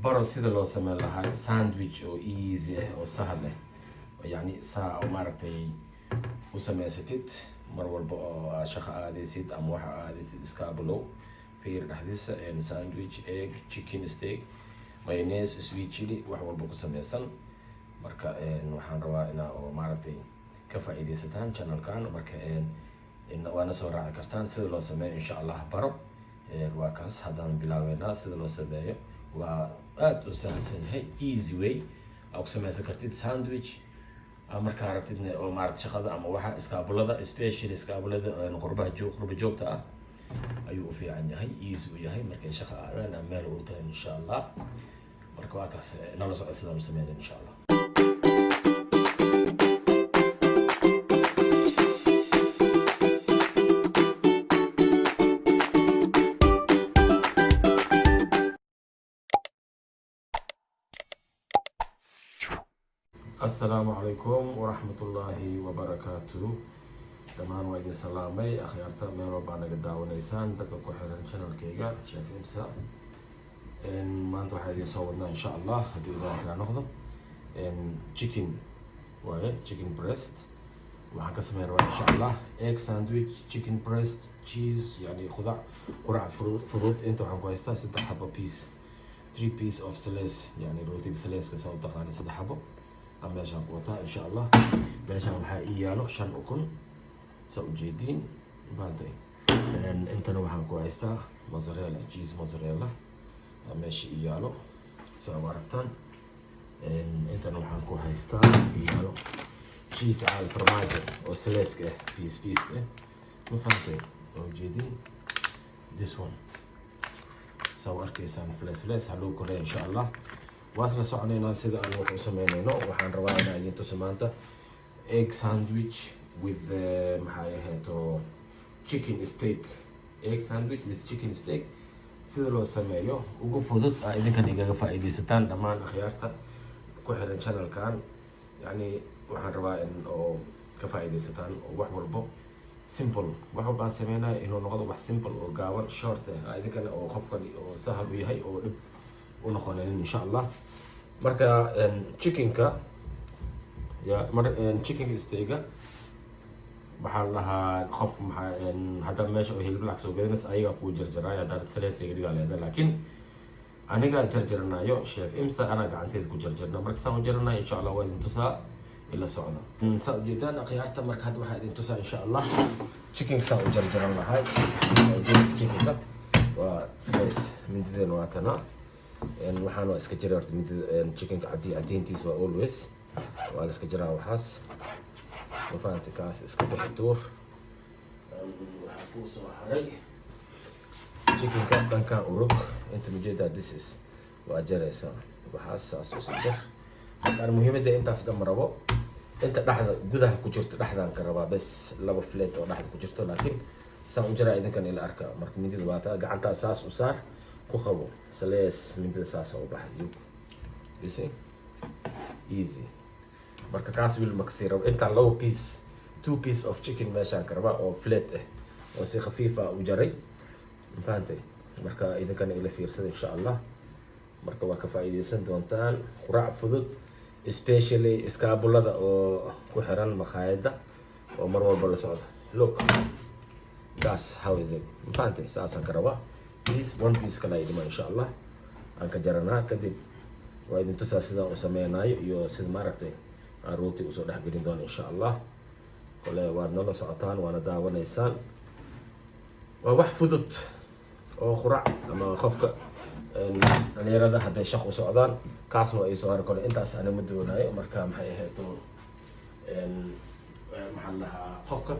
Baro sida loo sameyn lahaa sandwich oo easy ah oo sahal ah oo yacni saa oo maaragtay u samaysatid mar walba oo aad shaqo aadaysid ama waxa aadaysid iskaabulow. Fiir dhexdiisa, sandwich, egg, chicken steak, mayonnaise, sweet chili, wax walba ku sameysan. Marka waxaan rabaa inaa oo maaragtay ka faa'iidaysataan channelkan. Marka waana soo raaci kartaan sida loo sameeyo, insha Allah. Baro, waa kaas. Haddaan bilaabeynaa sida loo sameeyo. Waa aada u sahalsan yahay, easy way aa ku sameysan kartid sandwich markaa rabtidna oo maaragta shaqada ama waxa iskaabulada, especially iskaabulada qurbaha joog, qurba joogta ah ayuu u fiican yahay, easy u yahay markay shaqa aadaan ama meel u tahay, insha Allah. Marka waa kaas, nala socod sidaan u sameynan, insha Allah. Assalaamu calaykum waraxmatullaahi wabarakaatu. Dhammaan waa idin salaamay, akhyaarta meel walbaa naga daawanaysaan, dadka ku xiran channelkayga Chef Imsa. Maanta waxaa idin soo wadnaa, insha Allah, haddii Ilaah kala noqdo, chicken waaye, chicken breast. Waxaan ka sameyn rabaa, insha Allah, egg sandwich, chicken breast, cheese, yani khudac, qurac fudud. Inta waxaan ku haystaa saddex xabo piece, three piece of slice, yani rootiga sliceka saa u taqaana, saddex xabo aan meeshaan ku wataa, insha Allah. Meeshaan waxaa ii yaalo shan ukun, saa ujeediin baantay. Intana waxaan ku haystaa mozzarella cheese, mozzarella aa meesha ii yaalo, saa u aragtaan. Intana waxaan ku haystaa ii yaalo cheese caadi, farmaajo oo sliceka ah, piece piece ah, ma fahantay? Waa ujeediin this one, saa u arkaysaan, fles fles haluu kore, insha Allah. Waa isla soconaynaa sida aan wax u sameynayno. Waxaan rabaa inaan idin tuso maanta egg sandwich with maxay ahayto, chicken steak, egg sandwich with chicken steak, sida loo sameeyo ugu fudud aa idinkan igaga faa'iidaysataan, dhammaan akhyaarta ku xiran channelkan. Yacni waxaan rabaa in oo ka faa'iidaysataan oo wax walbo simple, wax walba aan sameynayo inuu noqdo wax simple oo gaaban, short ah, idinkana oo qofkan oo sahal u yahay oo dhib u noqonayn, insha Allah. Marka chickenka ya mar chickenka steaka waxaa la dhahaa qof maxaa hadda meesha oo hilib lacag soo gadanaysa ayagaa kuu jarjaraayo. Haddaad slicega dhigaa leedahay, laakiin aniga jarjaranayo, Chef Imsa, anaa gacanteeda ku jarjarna. Marka saan u jaranayo, insha Allah, waa idin tusaa, ila socda. Saa ujeedaan, akhyaarta, marka hadda waxaa idin tusaa, insha Allah, chickenka saan u jarjaran lahay. Chickenka waa slice, mindideena waa tana. Waxaan waa iska jira horta mindida chickenka cadiintiisa waa always waa la iska jiraa waxaas, ma fahantay? Kaas iska bixi, tuur. Waxaa kuu soo haray chickenka dhankan urug inta ujeedaa, this is waa jaraysaa waxaas, saas usii jar. Marka aan muhiimadda intaas dhan ma rabo, inta dhexda gudaha ku jirto dhexdaan ka rabaa bes, laba fillet oo dhexda ku jirto. Laakiin saan u jaraa idinkan ila arka. Marka mindida waa taa, gacantaa saas u saar, ku qabo slice, mindida saasa u baxay, you see, easy. Marka kaas wiil makasii rabo, intaan laba piece, two piece of chicken meeshaan ka rabaa oo fillet ah oo si khafiif ah u jaray, ma fahantay? Marka idinkana ila fiirsada, insha Allah. Marka waa ka faa'iidaysan doontaan quraac fudud, especially iskaabulada oo ku xiran makhaayadda oo mar walba la socda. Look, gas, how is it? Ma fahantay? Saasaan ka rabaa piece, one piece kale ay dhima, insha Allah, aan ka jaranaa. Kadib waa idin tusaa sidaan u sameynayo iyo sida maaragtay aan rooti usoo dhexgelin doono, insha Allah. Kole waad nala socotaan, waana daawanaysaan. Waa wax fudud oo qurac ama qofka dhalinyarada hadday shaq u socdaan. Kaasna waa iisoo hara kole, intaas ana ma doonayo. Marka maxay ahayd, maxaa la dhahaa, qofka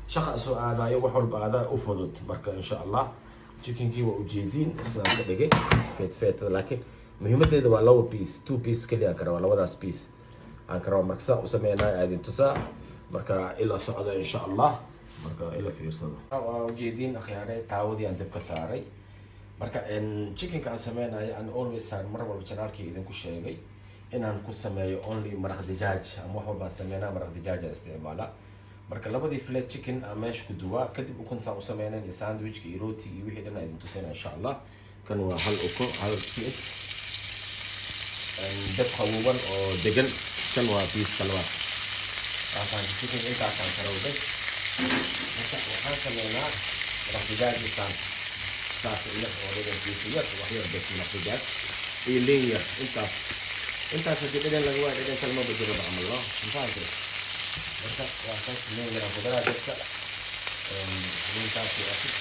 shaqa soo aadayo, wax walba aadaa u fudud. Marka insha Allah chickenkii waa ujeediin sidaan ka dhigay feet feetada, laakiin muhiimadeeda waa laba piece, two piece keliya aan ka rabaa, labadaas piece aan ka rabaa. Marka sidaan u sameynayo aadin tusaa, marka ila socda, insha Allah. Marka ila fiirsado. Waa ujeediin, akhyaare, taawadii aan dib ka saaray. Marka chickenka aan sameynayo, aan always saan mar walba channelkii idinku sheegay inaan ku sameeyo only maraq dijaaj ama wax walbaan sameynaa maraq dijaaj aan isticmaalaa. Marka labadii fillet chicken aan meesha ku duwaa, kadib ukun saan u sameynayn iyo sandwichka iyo rootiga iyo wixii dhan aan idin tusayna, insha Allah. Kan waa hal uko, hal piece. Dab qabuuban oo degan. Kan waa piece labaad. Waasaan chicken intaasaan karawday. Marka waxaan sameynaa maraq digaagisaan saas ila oo dhadhankiisa yar, wax yar bes, maraq digaag iyo liin yar, intaas. Intaas haddii dhadhan laga waayo, dhadhan kale maba jiraba camal loo mafahamtay. Marka waa kaas, liin yaraan ku daraa dadka, liintaas iyo acid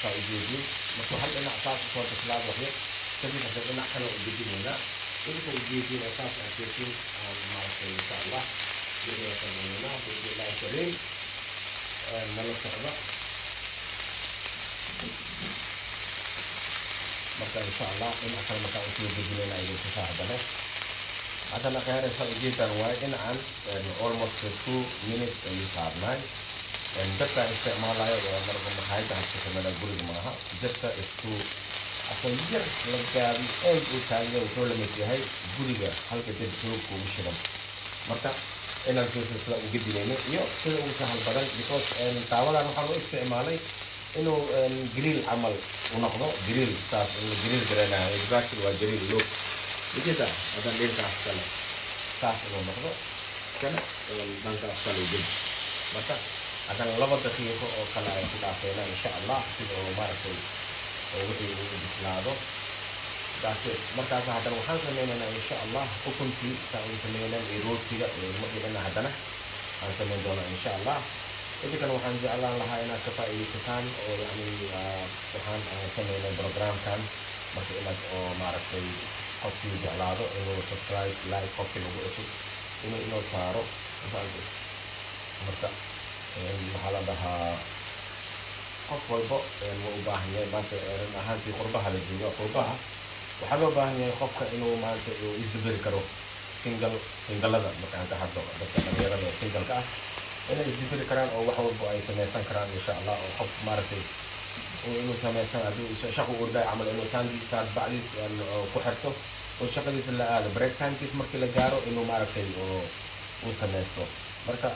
saa u jeedin. Markuu hal dhinac saas usoo bislaado wax yar kadib, hadda dhinac kale u gedinaynaa. Idinka u jeedin oo saas arkeysin aan maaragtay, insha Allah wixii sameynaa biidnillahi kariim. Nala socda. Marka insha Allah dhinac kale markaan usoo gedinayna idin tusaa haddana. Haddana khiyaare, saa ujeedaan waaye, dhinacan almost 2 minutes ayuu saarnaay. Dabka isticmaalayo waa marba makhaayadda ka sameynaa, guriga maaha. Dabka isku asoo yar la gaabi aad uu taagan, wuxuu la mid yahay guriga halka dab joog kugu shidan. Marka inaan sida u gedinayno iyo sida ugu sahal badan, because taawadan waxaa loo isticmaalay inuu grill camal u noqdo, grill saas in la grill garanayo. Exactly, waa grill. Look, ujeeda, haddana dhankaas kale saas inuu noqdo, kana dhankaas kale u gedi. Marka haddana 2 daqiiqo oo kale ay ku dhaafeena insha Allah, sida oo maaragtay oo wixii uu bislaado. That's it. Markaas haddana waxaan sameynaynaa insha Allah ukuntii saa ugu sameynaan iyo rootiga iyo markii haddana aan sameyn doonaa insha Allah. Idinkana waxaan jeclaan lahaa inaad ka faa'iidaysataan oo yacni waxaan aan sameynay programkan. Marka inaad oo maaragtay qofkii jeclaado inuu subscribe, like, qofkii lagu cusub inuu inoo saaro, mafahamtay. Marka maxaa la dhahaa, qof walbo wuu u baahan yahay maanta. Run ahaantii qurbaha la jooga, qurbaha waxaa loo baahan yahay qofka inuu maanta uu isdaberi karo. Single, singalada markaan ka hadlo, dadka dhalinyarada oo singalka ah inay isdaberi karaan oo wax walbo ay sameysan karaan insha Allah. Oo qof maaragtay inuu sameysan, hadduu shaqo ordaay camal, inuu saandiisaas bacdiis ku xirto oo shaqadiisa la aado, break timekiis markii la gaaro inuu maaragtay oo uu sameysto. Marka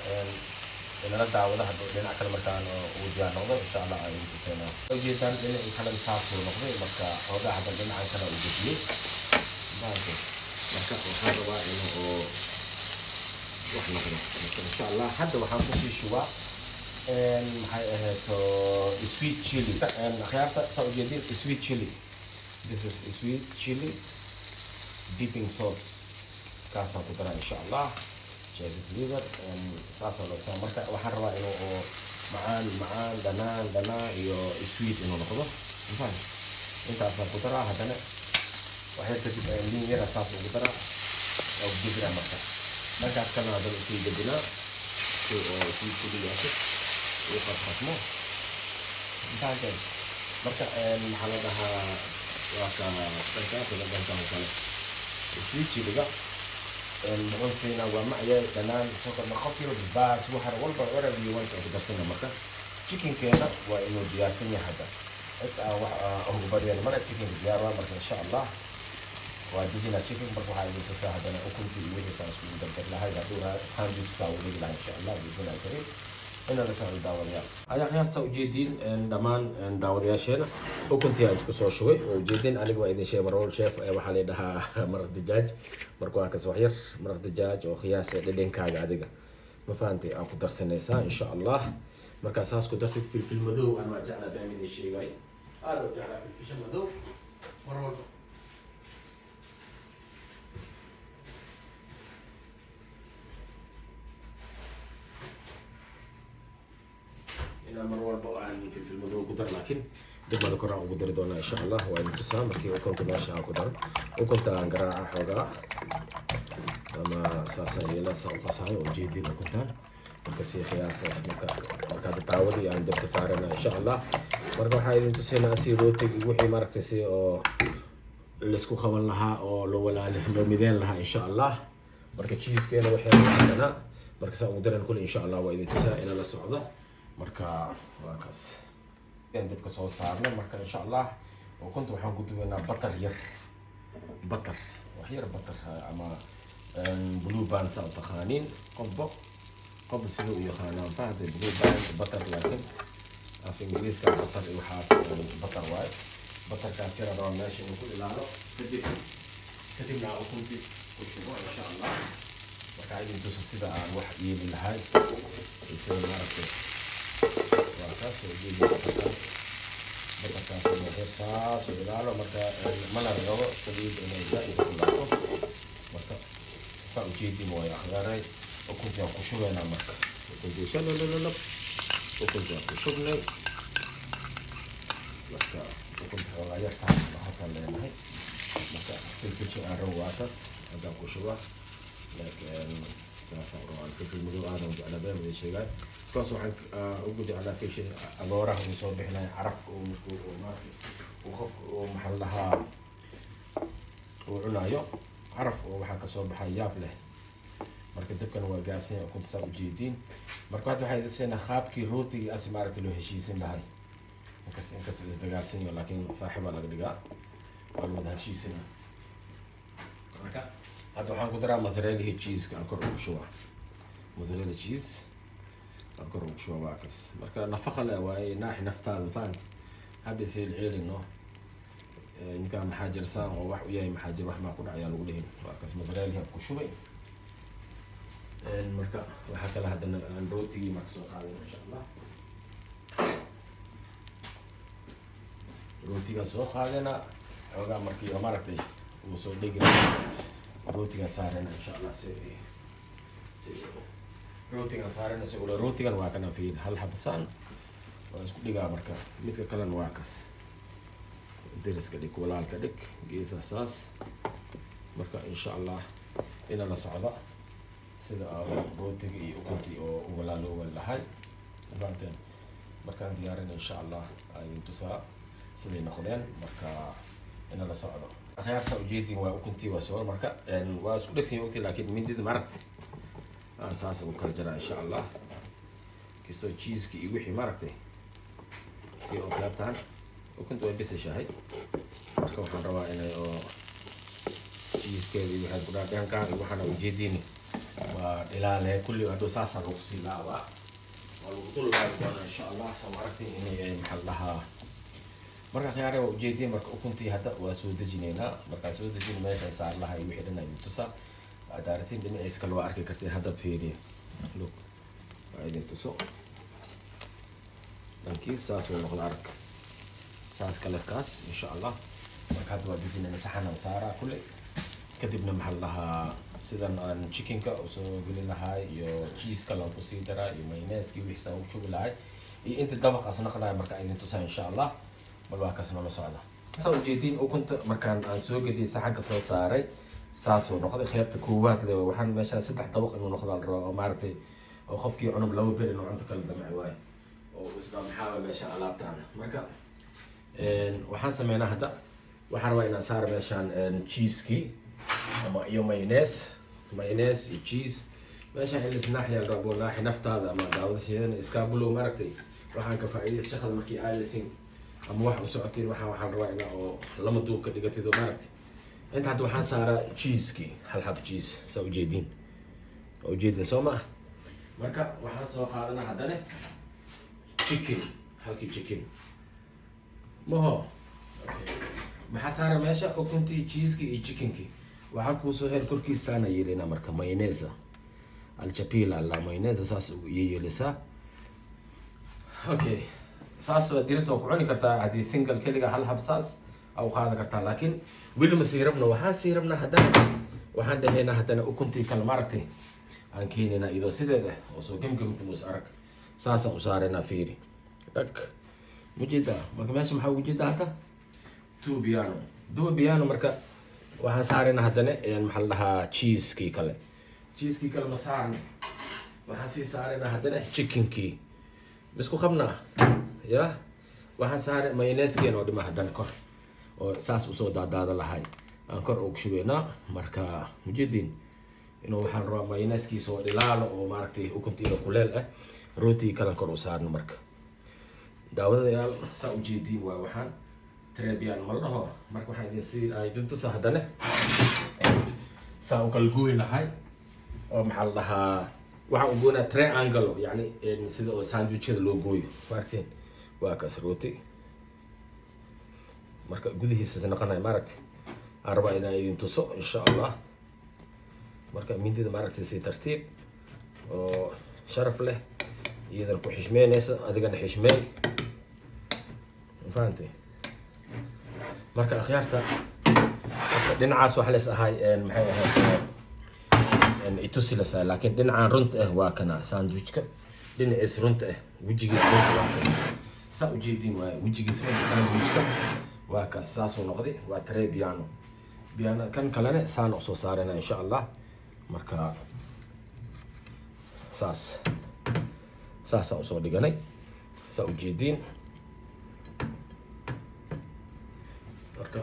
inala daawado. Hadduu dhinac kale markaan uu diyaar noqdo insha Allah ay tuseynaa. Ujeedaan, dhinacii kale saasuu noqday. Marka xoogaa hadda dhinacan kale uu gediyey, maaragtay. Marka waxaan rabaa inuu oo wax noqdo. Marka insha Allah hadda waxaan kusii shubaa, maxay ahayd, sweet chili. Akhyaarta, saa ujeedin, sweet chili, this is sweet chili dipping sauce, kaasaan ku daraa insha Allah. Chef's leader saasoo loo soo. Marka waxaan rabaa inuu oo macaan macaan, dhanaan dhanaan iyo sweet inuu noqdo, mafaham. Intaasaan ku daraa. Haddana waxyar kadib liin yara saas ugu daraa oo gedinaa. Marka dhankaas kalena haddana usii gedinaa si oo sweet chiligaasi uu qasqasmo intaaseen. Marka maxaa la dhahaa, waa ka dhankaas iyo dhankan kale. Sweet chiliga muxuu siinaa? Waa macya, dhanaan, sokorna, qof yaro basbaas, waxar walba, whatever you want ku darsana. Marka chickenkeena waa inuu diyaarsan yahay hadda. Cid aan wax ugu baryana male, chickenka diyaar waa. Marka insha Allah waa dejinaa chicken. Marka waxaa idin tusaa haddana ukuntii iyo wixii saan iskugu dardar lahay, hadduu sandwich saa ugu dhigi lahay insha Allah biidnillahi kariim. Ina la socdo daawadayaal ayaa khiyaarta ujeediin dhammaan daawadayaasheena. Ukuntii aan isku soo shubay oo ujeedin. Aniga waa idin sheegay marwal chef, waxaa la dhahaa maraq dijaaj. Marka waa kas wax yar maraq dijaaj oo khiyaas dhadhankaaga adiga, ma fahantay, aa ku darsanaysaa insha Allah. Markaa saas ku dartid, filfil madow aan waa jeclaa baan idin sheegay, aad u jeclaa filfisha madow mar walba. Inaan mar walba aan filfil madow ku dar, laakiin dibmada koraan ugu dari doonaa insha Allah. Waa idin tusaa markii ukunta meesha aan ku daro. Ukunta aan garaaca xoogaa ama saasaan yeela, saa u qasayo oo jeedin ukuntaan. Marka si qiyaasa. Marka hadda taawadii aan dabka saarana insha Allah. Marka waxaa idin tusinaa si rootigi wixii maaragtay si oo laisku qaban lahaa oo loo walaali, loo mideen lahaa insha Allah. Marka cheesekeena waxay hadanaa marka saa ugu daran kule insha Allah waa idin tusaa ina la socdo. Marka waa kaas aan dabka soo saarno. Marka insha Allah ukunta waxaan ku dubaynaa butter yar, butter wax yar, butter ama Blue Band saa u taqaaniin, qofba qofba sida u yaqaanaan, fahantay. Blue Band, butter, laakiin af Ingiriiska butter iyo waxaas butter waaye. Butterkaas yara rabaa meesha inuu ku ilaalo. Kadibna aan ukunti ku shubo, insha Allah. Marka idin tuso sida aan wax yeeli lahay iyo sida maaragtay. Waa kaas oo jeedi butterkaas. Butterkaas oo saas u ilaalo. Marka mana rabo saliid inay zaaid ku laato. Marka saa ujeedin waayo, akhdaaray, ukuntii aan ku shubaynaa. Marka ukuntii shalalala, ukuntii aan ku shubnay. Marka ukunta xoogaa yar saas noqotaan leenahay. Marka filfilsha aan rabo waa kaas haddaan ku shuba, laakiin saasaan rabaa. Filfil madow aadan u jeclaa, been wada sheegaay, because waxaan ugu jeclaa filfil adooraha uu soo bixinayo, carafka uu maaragtay uu qofka uu, maxaa la dhahaa, uu cunaayo, caraf oo waxaa kasoo baxay yaab leh. Marka dabkana waa gaabsan yahay, ukunta saa ujeediin. Marka hadda waxay tusaynaa qaabkii rootigii asi maaragtay loo heshiisin lahay. Inkasta isdagaalsan yaho, laakiin saaxiibaa laga dhigaa, waa la wada heshiisina. Marka hadda waxaan ku daraa mozzarella cheese aan kor ugu shuba. Mozzarella cheese aan kor ugu shuba, waa kas. Marka nafaqa le waaye, naaxi naftaada, fahanti? Hadda iseel ceelino ninkaan maxaa jirsaan oo wax u yahay, maxaa jir, wax maa ku dhacayaa lagu dhihin. Waa kas, mozzarella ku shubay. Marka waxaa kale haddana aan rootigii marka soo qaadan, insha Allah. Rootigaan soo qaadana xoogaa markii oo maaragtay uu soo dhegi, rootigaan saarana, insha Allah. Si rootigan saarana, si ula rootigan waa kana. Fiir, hal xabsaan waa isku dhigaa. Marka midka kalena waa kas, deriska dhig, walaalka dhig, geesaha saas. Marka insha Allah ina la socda sida rootiga iyo ukuntii oo walaaloowan lahay, fahanteen? Markaan diyaarin, insha Allah, idin tusaa siday noqdeen. Marka ina la socdo, akhyaarta. Ujeedin waa ukuntii waa soo. Marka waa isku dhegsan ogtii, laakiin mindida maaragta aan saas ugu kala jaraa, insha Allah. Kastoo cheeseki iyo wixii maaragtay si oo qaybtaan ukunta way bisashahay. Marka waxaan rabaa inay oo cheesekeeda iyo waxay ku dhaadhankaan iyo waxaana ujeediini waa dhilaale kulli. Hadhow saasaa lagu sii laabaa, waa lagu dul laabi doonaa, insha Allah. Soo aragtay inay, maxaa la dhahaa. Marka khiyaare, waa ujeediin. Marka ukuntii hadda waa soo dejinaynaa. Markaan soo dejin, meeshaan saar lahay wixii dhan idin tusaa. Aad aragtiin dhinaciisa kale waa arki kartiin. Hadda fiiriya, look, waa idin tuso dhankiis saasuu noqda. Arag saas kale kaas, insha Allah. Marka hadda waa dejinayna, saxanaan saaraa kulle. Kadibna, maxaa la dhahaa, sidan aan chickenka usoo gelin lahay iyo cheeseka laan kusii daraa iyo mayonnaise wixii saan ugu shubi lahay iyo inta dabaqaas naqlahay, marka idin tusaa, insha Allah. Bal waa kaas, noola socda. Saa ujeediin, ukunta markaan aan soo gediyay, saxanka soo saaray, saasuu noqday. Qeybta koowaad le waxaan meeshaan saddex dabaq inuu noqdaa la rabaa, oo maaragtay oo qofkii cunub laba ber inuu cunto kala damci waayo oo isla maxaa meesha alaabtaan. Marka waxaan sameynaa hadda, waxaan rabaa inaan saaro meeshaan cheesekii ama iyo mayonnaise, mayonnaise iyo cheese. Meeshaan in lisnaaxiyaa la rabo. Naaxi naftaada ama daawadasheedana iskaabulow maaragtay. Waxaan ka faa'iiday shaqada markii aadaysin ama wax u socotiin. Waxaan rabaa inaa oo lama duub ka dhigatid oo maaragtay. Inta hadda waxaan saaraa cheesekii, hal xab cheese, saa ujeediin, waa ujeedin soo ma ah? Marka waxaan soo qaadanaa haddana chicken, halkii chicken maho. Okay, maxaa saara meesha? Ukuntii, cheesekii iyo chickenkii. Waxaa kuusoo hel korkiisaana yeelina. Marka mayonnaise aljapila alla mayonnaise saas ugu yeelisaa. Okay, saas waa dirta, waa ku cuni kartaa haddii single keliga hal hab saas aa u qaadan kartaa, laakiin weli ma sii rabno. Waxaan sii rabnaa haddana, waxaan dhahaynaa haddana ukuntii kale maaragtay aan keenaynaa iyadoo sideeda oo soo gemgemta mus arag, saasaan u saaraynaa. Fiiri, dhag, mujeedaa? Marka meesha maxaa ugu jeedaa hadda? Two piano, two piano. Marka waxaan saaraynaa haddana, maxaa la dhahaa, cheesekii kale. Cheesekii kale ma saarna, waxaan sii saaraynaa haddana chickenkii. Misku qabnaa ya? Waxaan saaray mayonnaise oo dhima haddana kor oo saas usoo daadaada lahay aan kor ugu shubeynaa. Marka mujeedin inuu waxaan rabaa mayonnaise-kiisa oo dhilaalo oo maaragtay ukuntiida kuleel ah, rootigii kalan kor u saarno. Marka daawadayaal, saa ujeediin waay, waxaan trebian ma la dhaho. Marka waxaan idin sii idin tusa haddana saa u kala gooyi lahay oo, maxaa la dhahaa, waxaan u goynaa triangle, yacni sida oo sandwichada loo gooyo. Maaragteen? Waa kaas rooti. Marka gudihiisa naqanaya, maaragtay, aan rabaa inaan idin tuso, insha Allah. Marka mindida, maaragtay, si tartiib oo sharaf leh, iyadana ku xishmeynaysa, adigana xishmeey, fahantay? Marka akhyaarta, marka dhinacaas waxa lees ahay, maxay ahayd, itusi lasaa, laakiin dhinacaan runta ah waa kana sandwichka. Dhinaciis runta ah, wejigiis runta waa kaas, saa ujeediin waaye. Wejigiis runta sandwichka waa kaas, saasuu noqday. Waa tre piano piano. Kan kalena saan usoo saarana, insha Allah. Marka saas saasaan usoo dhiganay, saa ujeediin. Marka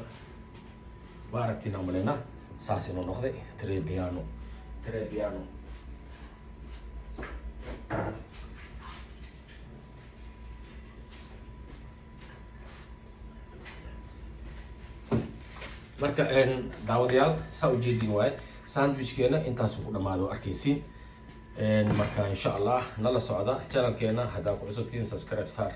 waa aragtiin aan malaynaa, saas inuu noqday tre piano, tre piano. Marka daawadayaal, saa ujeediin waaye, sandwichkeena intaasuu ku dhamaado, arkaysiin. Marka insha Allah nala socda channelkeena. Haddaa ku cusubtiin, subscribe saar.